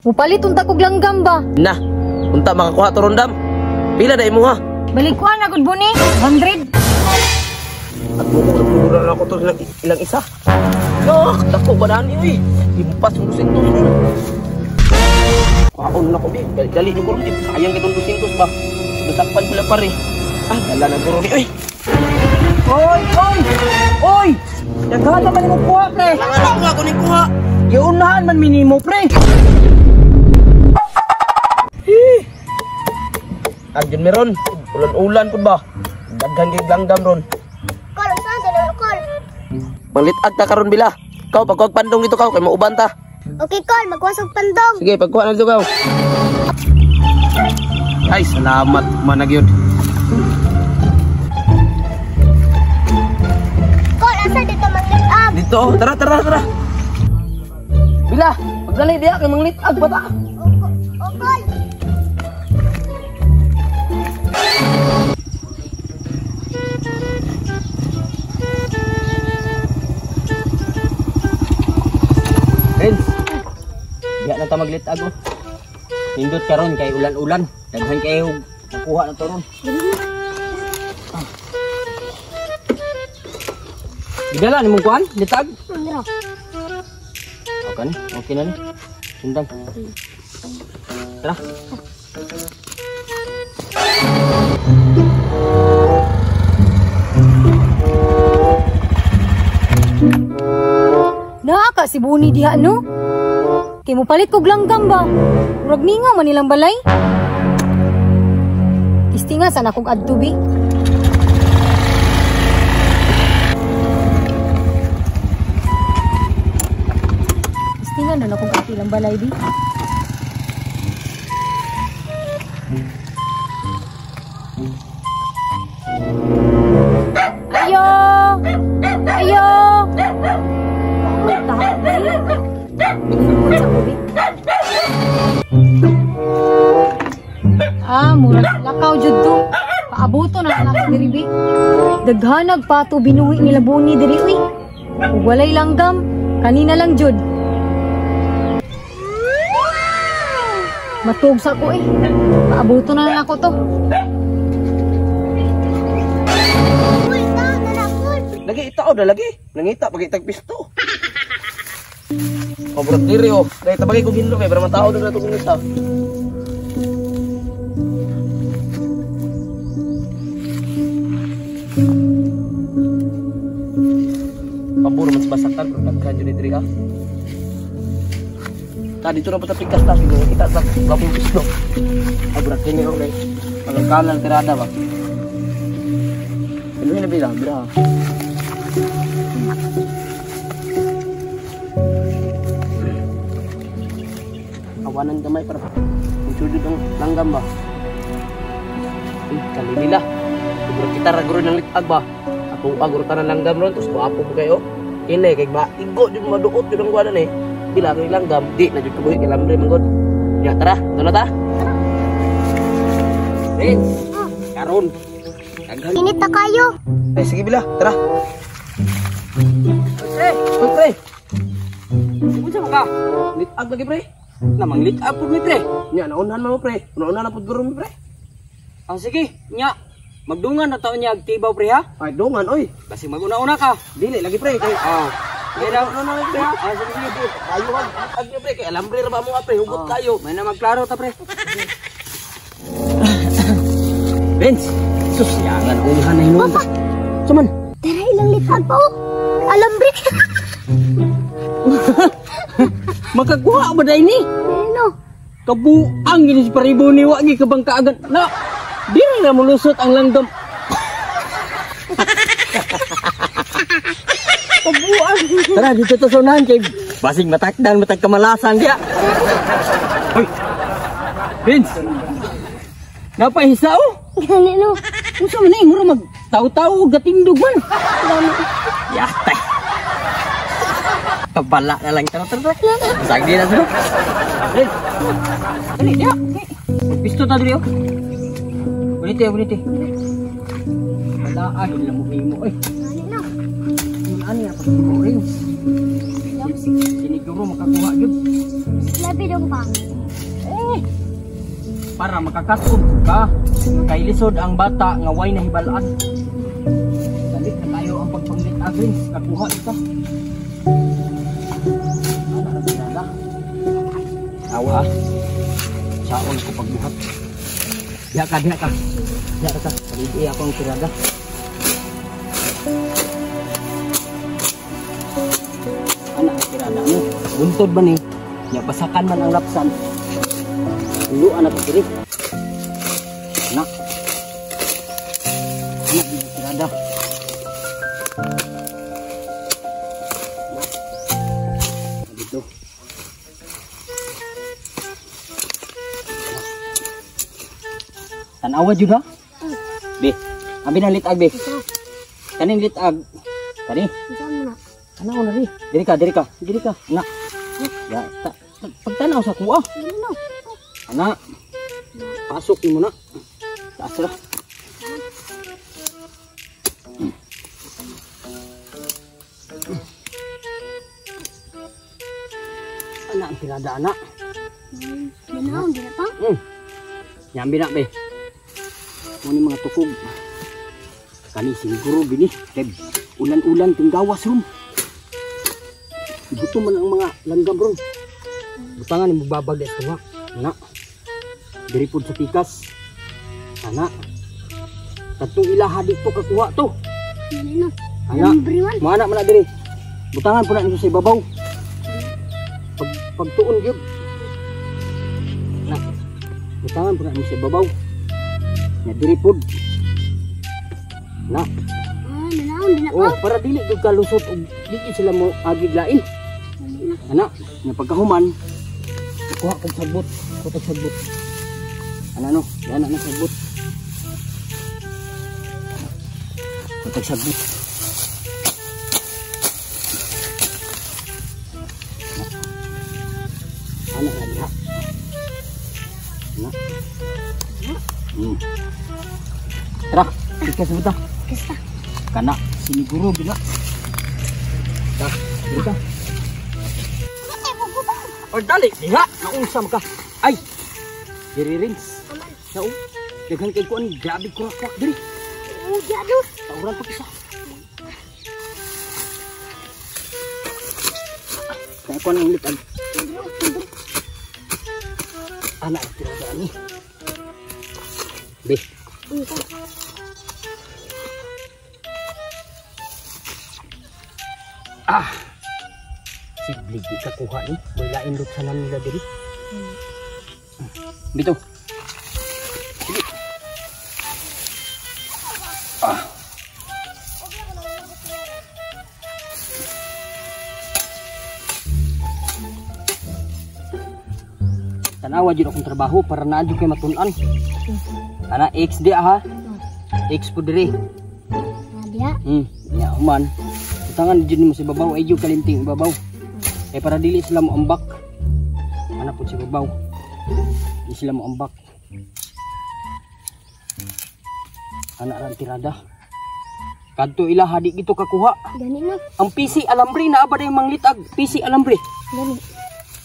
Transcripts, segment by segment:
Mupalit unta kog langgam ba? Na, unta makakuha to ron, Dam. Pila na imo ha? Balikuan na gud buni, 100. At mukha na ako to ilang isa. No, dako ba nani uy? Impas yung 200. Kaon na ko bi. Dali ni ko ron. Sayang kitong 200 ba. Nasakpan ko lang pare. Ah, dala na guro ni uy. Oy, oy! Oy! Daghan naman imong kuha, pre. Ano nga ako ni kuha? Giunahan man minimo, pre. Agyon meron. Ulan-ulan pud ba? Daghan kay langgam ron. Kol, saan sa kol? Manglit-ag ta karon bila. Kaw pagkuha pandong dito kaw kay mauban ta. Okay, kol, magkuha og pandong. Sige, pagkuha na dito kaw. Ay, salamat managyod. Kol, asa dito manglit-ag? Dito, oh. Tara, tara, tara. Bila, pagdali diha kay manglit-ag ba ta? O, kol. Renz, diha na ta maglit-ag oh. Nindot karon kay ulan-ulan. Daghan kayo makuha na to ron. Ah. Gidala nimong kuan, litag? Mira. Okay ni, okay na ni. Sundang. Tara. Naa ka si Buni diha no? Kay mupalit kog langgam ba? Murag mingaw man nilang balay. Istinga sa nakog adto bi. Istinga na nakog adto ilang balay bi. Ayo! Ayo! Ah, murag lakaw jud to. Paaboto na anak diri bi. Daghanag pato binuhi nila Buni diri uy. Ug walay langgam, kanina lang jud. Matug sa ko eh. Paaboto na lang ako to. Lagi itao na lagi. Nangita pagitag pisto. Paborot diri oh. Dahil tabagay ko ginlo kay para matao na nato kung isa. Paburo man sa basaktan pero daghan jud diri ha. Ta dito na pa sa pikas ta siguro kita sa gapong pisto. Abrat kini oh kay pagkalan tirada ba. Ano na bila bira. Awanan gamay para sudod ang langgam ba. Kali nila. Siguro kita raguro ng litag ba. Atong aguro tanan langgam ron tapos guwapo po kayo. Kini kay ba igo jud maduot jud ang guwanan eh. Bila kay langgam di na jud kabuhi kay lambre man gud. Ya tara, tulo ta. Renz, karon. Daghan. Init na kayo. Ay sige bila, tara. Pre, pre. Unsa man ka? Litag lagi pre. Na manglit-ag pud mi pre. Nya naunhan man mo pre. Naunhan na pud guro mi pre. Ah sige, nya. Magdungan na taon niya agtibaw pre ha. Ay dungan oy. Kasi maguna-una ka. Dili lagi pre kay. Ah. Kaya na, na pre. Ah sige sige. Ayo ag pre kay alambre ra ba mo pre, hugot kayo. May na magklaro ta pre. Renz, sus yangan unhan na hinuon. Suman. Dara ilang litag pa oh. Alambre. Makakuha ba day ni? Ano? Kabuang gini si paribo ni wa gi kabangkaagan. Na, dili na mulusot ang langgam. Kabuang. Tara dito ta sa unahan kay basig matakdan matag kamalasan diya. Hoy. Vince. Napahisa oh. Gani no. Unsa man ni mura mag taw-taw gatindog man. Yatay. Kabala na lang. Tara, tara, tara. Sagdi na sila. Dali, diya. Pisto ta diri oh. Bunite, bunite. Wala ah, hindi na mo himo. Ay. Gani no. Ano yan? Pagkukurin. Siniguro makakuha gyud. Labi dong pa. Eh. Para makakatun ka. Kay lisod ang bata nga way nahibalaan. Dali na tayo ang pagpanglit-ag, Rins. Kakuha ita. Ana ra sila. Awa. Saon ko pagbuhat. Diha ka, diha ka. Diha ka. Palidi ako ang tirada. Ana ang tirada mo. Buntod ba ni? Nya basakan man ang lapsan. Tuluan na to diri. Ana. Ana ang tirada. Dito. Tanawa jud ha? Be, abi na litag be. Kaning litag. Kani? Tanaw na ri. Diri ka, diri ka. Diri ka. Ana. Ya, pagtanaw sa kuha. Ana. Pasok nimo na. Taas ra. Ana ang tirada ana. Tanaw dira pa. Nyambi na be. Muna mga tukog. Kani siguro bini. Kay ulan-ulan tinggawas ron. Buto man ang mga langgam ron. Butangan ni magbabag ito nga. Ana. Diri pud sa pikas. Ana. Katong ilaha dito kakuha to. Ana. Moana man na diri. Butangan pud na nimo sa ibabaw. Pagtuon gyud. Ana. Butangan pud na nimo sa ibabaw. Nya diri pud. Na. Oh, para dili gyud ka lusot og dili sila mo agig lain. Ana, nya pagkahuman kuha kog sagbot, kuha kog sagbot. Ana no, ana na sagbot. Kuha kog sagbot. Ana na diha. Ana. Tara, ikas mo ta. Kasta. Kana siniguro gina. Ta, dito. Or dali, diha, naunsa man ka. Ay. Diri Rins. Sao? Daghan kay kuan, grabe kurak-kurak diri. Uja do. Tawran pa kisa. Kaya kuan ang litag. Ana tirada ani. Be. Ah. Siblig di kakuha ni. May lain lutsanan nila diri. Bito. Sige. Ah. Tanawa jud akong trabaho para naa jud kay matun-an. Ana X di ha. X po diri. Diya. Nya human. Butangan jud nimo sa ibabaw ay jud kalimting ibabaw. Eh para dili sila mo ambak. Ana pud sa ibabaw. Di sila mo ambak. Ana ra tirada. Kadto ila hadi gito kakuha. Gani no. Ang PC alambre naa ba day manglitag PC alambre. Gani.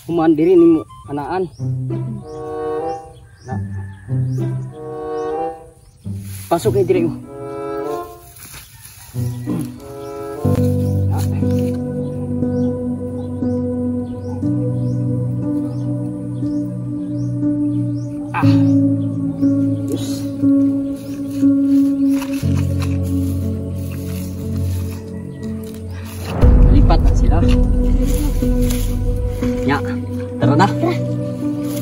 Human diri nimo anaan. Na. Pasok ni diri. Ah. Yes. Lipat na sila. Ya, tara na.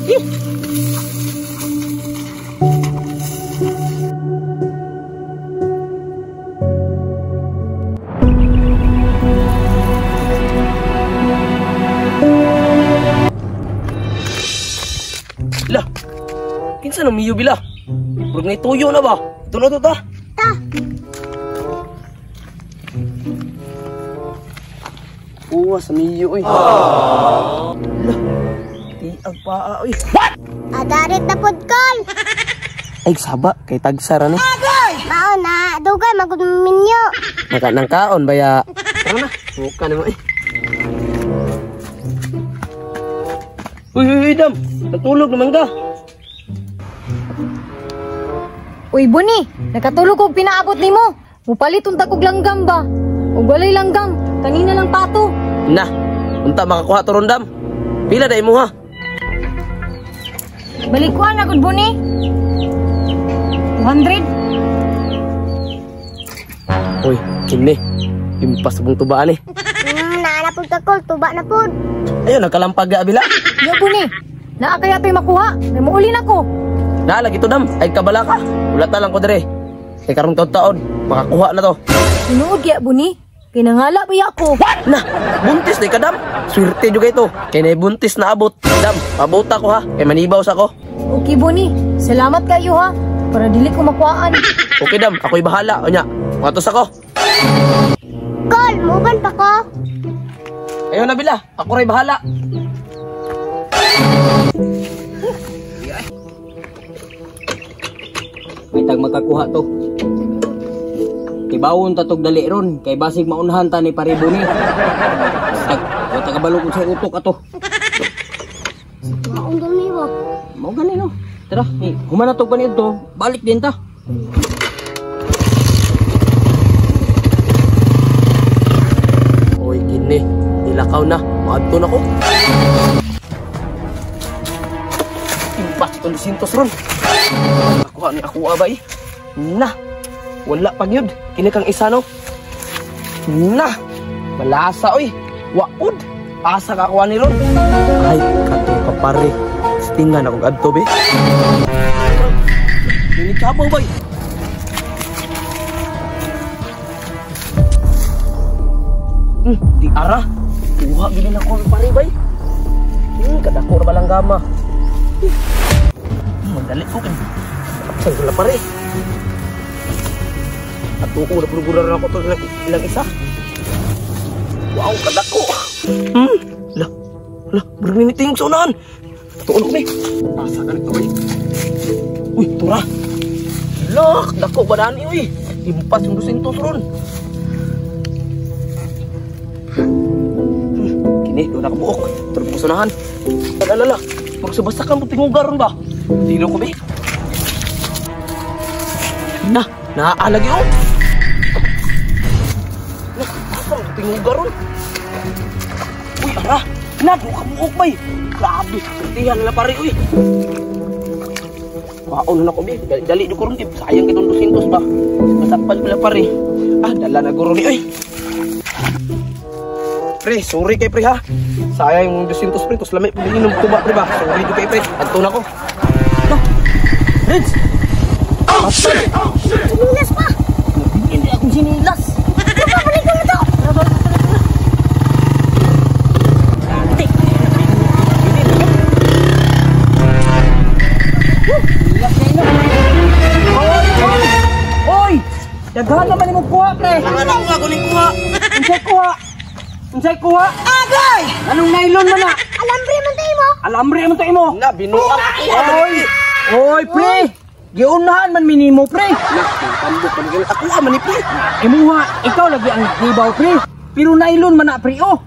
Eh. Lah. Kinsa nang miyo bila? Murag nay tuyo na ba? Tuno to ta. Ta. Uwa sa miyo oy. Lah. Tiag paa oy. What? Adarit na pod kol. Ay saba kay tagsara ni. Mao na, dugay magud minyo. Maka nang kaon baya. Tara na. Buka nimo eh. Uy, uy, uy, Dam. Natulog naman ka. Uy, Buni, nakatulog kog pinaabot nimo. Mupalit unta kog langgam ba? Ug walay langgam, kanina lang pato. Na, unta makakuha to ron, Dam. Pila da imo ha? Balikuan na gud, Buni. 200. Uy, kini. Impas mong tubaan eh. Naa na pud ka, Kol, tuba na pud. Ayun, nagkalampag na abila. Yo, Buni. Naa kaya to'y makuha. May muuli na ko. Naa lagi to, Dam. Ay kabala ka. Ulata lang ko dire. Kay karong taon-taon, makakuha na to. Tinuod kaya, Buni. Kinangala ba ako? What? Na, buntis di ka, Dam. Swerte jud kay to. Kay nay buntis na abot. Dam, abota ko ha. Kay manibaw sa ko. Okay, Buni. Salamat kayo ha. Para dili ko makuhaan. Okay, Dam. Ako'y bahala. Unya, matos ako. Kol, muban pa ko. Ayun na, Bila. Ako ray bahala. May tag makakuha to. Tibawon ta tog dali ron kay basig maunhan ta ni pare Buni. Tag wa ta kabalo kung sa utok ato. Maong dumi mo. Mao gani no. Tara, human na tog panidto, balik din ta. Oy, kini. Nilakaw na. Maadto na ko. Impas itong 200 ron. Nakuha ni ako abay. Na. Wala pa gyud. Kini kang isa no. Na. Malasa oy. Waud. Asa ka kuha ni ron. Ay, katong kapare. Stingan akong adto be. Dili kabaw bay. Di ara. Kuha gid na ko pare bay. Kadako ra balang gama. Magdali ko kay. Apsan ko la pare. Ato ko na puro na ako to ilang isa. Wow, kadako. La. La, berminiting sa unahan. Tuon ko ni. Asa ka nito, uy. Uy, tura. Lak, dako ba dani, uy. Impas yung 200 ron. Kini, doon nakabuok. Turbo ko sa unahan. Alala, magsabasa ka mo tinguga ron ba? Dino ko, be. Na, naaalagi, oh. Na, asa mo tinguga ron? Uy, ara. Na, doon kabuok, bay. Grabe, sortihan nila pare, uy. Waon na ko, be. Dali, dali ko ron, sayang kitong 200 ba. Masakpan ko lang pare. Ah, dala na guro ni, uy. Pre, sorry kay pre ha. Sayang yung 200 pre, tos lami pag-inom tuba pre ba. Sorry kay pre. Adto na ko. No. Reds. Oh shit. Oh shit. Sinilas pa. Hindi akong sinilas. Balik ko na to. Oy, oy! Daghan naman imong kuha, pre. Ano ako nga kuning kuha? Unsay kuha? Unsay kuha? Agay! Anong nylon man na? Alambre man tayo mo. Alambre man to imo. Na binuak. Oy! Oy, pre! Giunahan man minimo, pre. Na, tambok man gyud. Ako man ni pre. Imuha, ikaw lagi ang gibaw, pre. Pero nylon man na, pre, oh.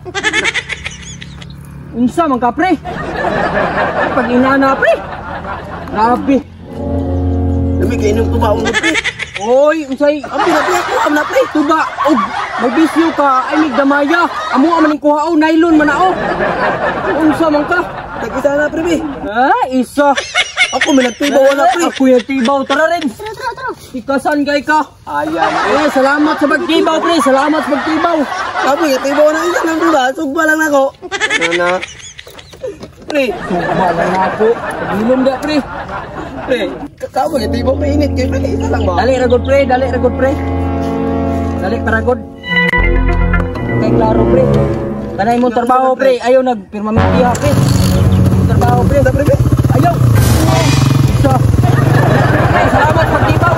Unsa man ka, pre? Pag inana, pre. Grabe. Lami kay inom tuba mo, pre. Oy, unsay Ambi na pre, ako na pre. tuba og magbisyo ka ay migdamaya. Amo man ning kuha, oh, nylon man na, oh. Unsa man ka? Tag-isa na pre, be. Ah, isa. Ako may nagtibaw na pre. Ako yung tibaw, tara rin. Tara, tara, tara. Ikasan kay ka. Ayan. Eh, salamat sa pagtibaw, pre. Salamat sa pagtibaw. Sabi, tibaw na isa lang, pre ba? Sugba lang ako. Na. Pre, Sugba lang ako. Pagilom da, pre. Pre, kakawa, tibaw mainit kay pre, isa lang ba? Dali ra gud, pre. Dali ra gud, pre. Dali para gud. Kay klaro, pre. Kanay mong trabaho, pre. Ayaw nagpirmamentiha, pre. Imong trabaho, pre. Pre, pre. Ayaw. Isa. Pre, salamat pagtibaw.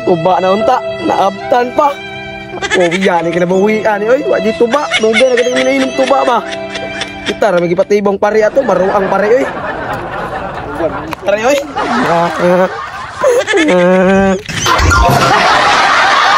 Tuba na unta, naabtan pa. Uwian ni kinabuhian ni oy, wa di tuba. Dugay na gid minainom tuba ba. Kita ra magipatibong pare ato, maruang pare oy. Pare oy.